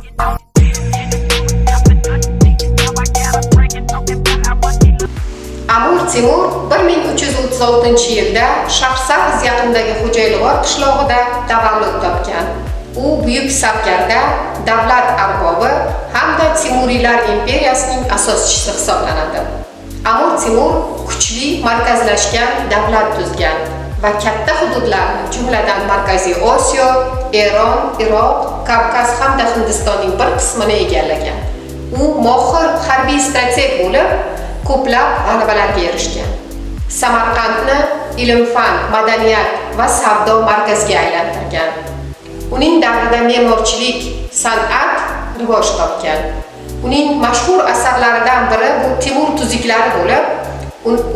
Amir Temur 1336-yilda Shahrisabz yaqinidagi Xo'jaylug'or qishlog'ida tavallud topgan. U buyuk sarkarda, davlat arbobi hamda Temuriylar imperiyasining asoschisi hisoblanadi. Amir Temur kuchli markazlashgan davlat tuzgan va katta hududlarni, jumladan Markaziy Osiyo, Eron, Iroq, Kavkaz hamda Hindistonning bir qismini egallagan. U mohir harbiy strateg bo'lib, ko'plab g'alabalarga erishgan. Samarqandni ilm-fan, madaniyat va savdo markaziga aylantirgan. Uning davrida me'morchilik, san'at rivoj topgan. Uning mashhur asarlaridan biri bu Temur tuzuklari bo'lib,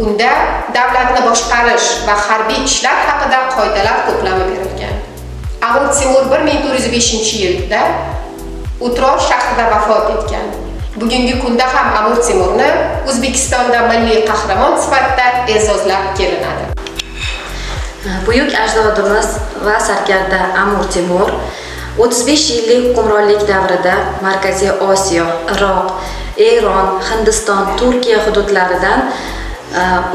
unda davlatni boshqarish va harbiy ishlar haqida qoidalar to'plami berilgan. Amir Temur 1405-yilda O'tror shahrida vafot etgan. Bugungi kunda ham Amir Temurni O'zbekistonda milliy qahramon sifatida e'zozlab kelinadi. Buyuk ajdodimiz va sarkarda Amir Temur 35 yillik hukmronlik davrida Markaziy Osiyo, Iroq, Eron, Hindiston, Turkiya hududlaridan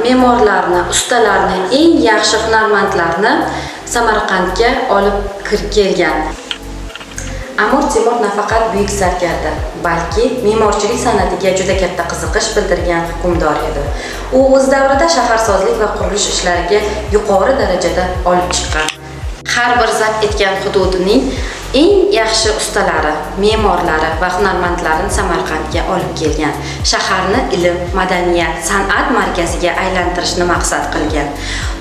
me'morlarni, ustalarni, eng yaxshi hunarmandlarni Samarqandga olib kelgan. Amir Temur nafaqat buyuk sarkarda, balki me'morchilik san'atiga juda katta qiziqish bildirgan hukmdor edi. U o'z davrida shaharsozlik va qurilish ishlariga yuqori darajada olib chiqqan. Har bir zabt etgan hududining eng yaxshi ustalari, me'morlari va hunarmandlarini Samarqandga olib kelgan. Shaharni ilm, madaniyat, san'at markaziga aylantirishni maqsad qilgan.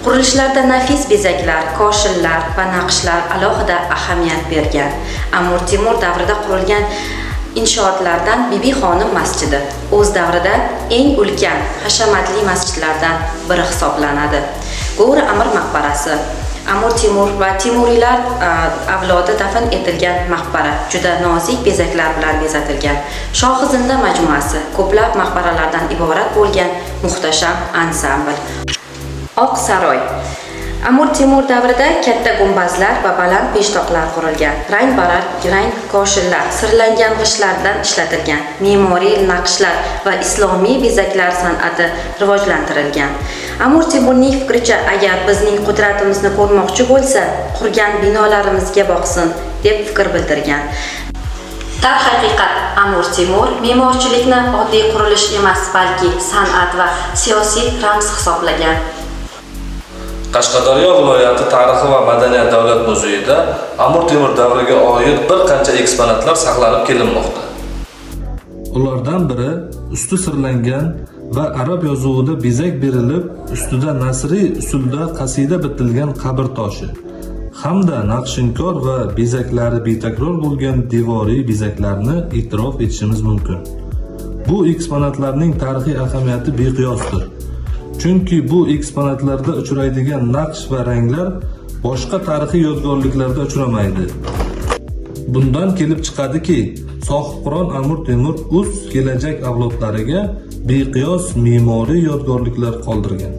Qurilishlarda nafis bezaklar, koshillar va naqshlar alohida ahamiyat bergan. Amir Temur davrida qurilgan inshootlardan Bibi xonim masjidi o'z davrida eng ulkan, hashamatli masjidlardan biri hisoblanadi. Go'ri Amir maqbarasi Amir Temur va Temuriylar avlodi dafn etilgan maqbara juda nozik bezaklar bilan bezatilgan. Shohi Zinda majmuasi ko'plab maqbaralardan iborat bo'lgan muhtasham ansambl. Oq saroy. Amir Temur davrida katta gumbazlar va baland peshtoqlar qurilgan. Rang-barang rang koshillar, sirlangan g'ishtlardan ishlatilgan me'moriy naqshlar va islomiy bezaklar san'ati rivojlantirilgan. Amir Temurning fikricha, agar bizning qudratimizni ko'rmoqchi bo'lsa, qurgan binolarimizga boqsin, deb fikr bildirgan. Darhaqiqat, Amir Temur me'morchilikni oddiy qurilish emas, balki san'at va siyosiy ramz hisoblagan. Qashqadaryo viloyati tarixi va madaniyat davlat muzeyida Amir Temur davriga oid bir qancha eksponatlar saqlanib kelinmoqda. Ulardan biri usti sirlangan va arab yozuvida bezak berilib, ustida nasriy usulda qasida bitilgan qabr toshi hamda naqshinkor va bezaklari betakror bo'lgan devoriy bezaklarni e'tirof etishimiz mumkin. Bu eksponatlarning tarixiy ahamiyati beqiyosdir. Chunki bu eksponatlarda uchraydigan naqsh va ranglar boshqa tarixiy yodgorliklarda uchramaydi. Bundan kelib chiqadiki, Sohibqiron Amir Temur o'z kelajak avlodlariga beqiyos me'moriy yodgorliklar qoldirgan.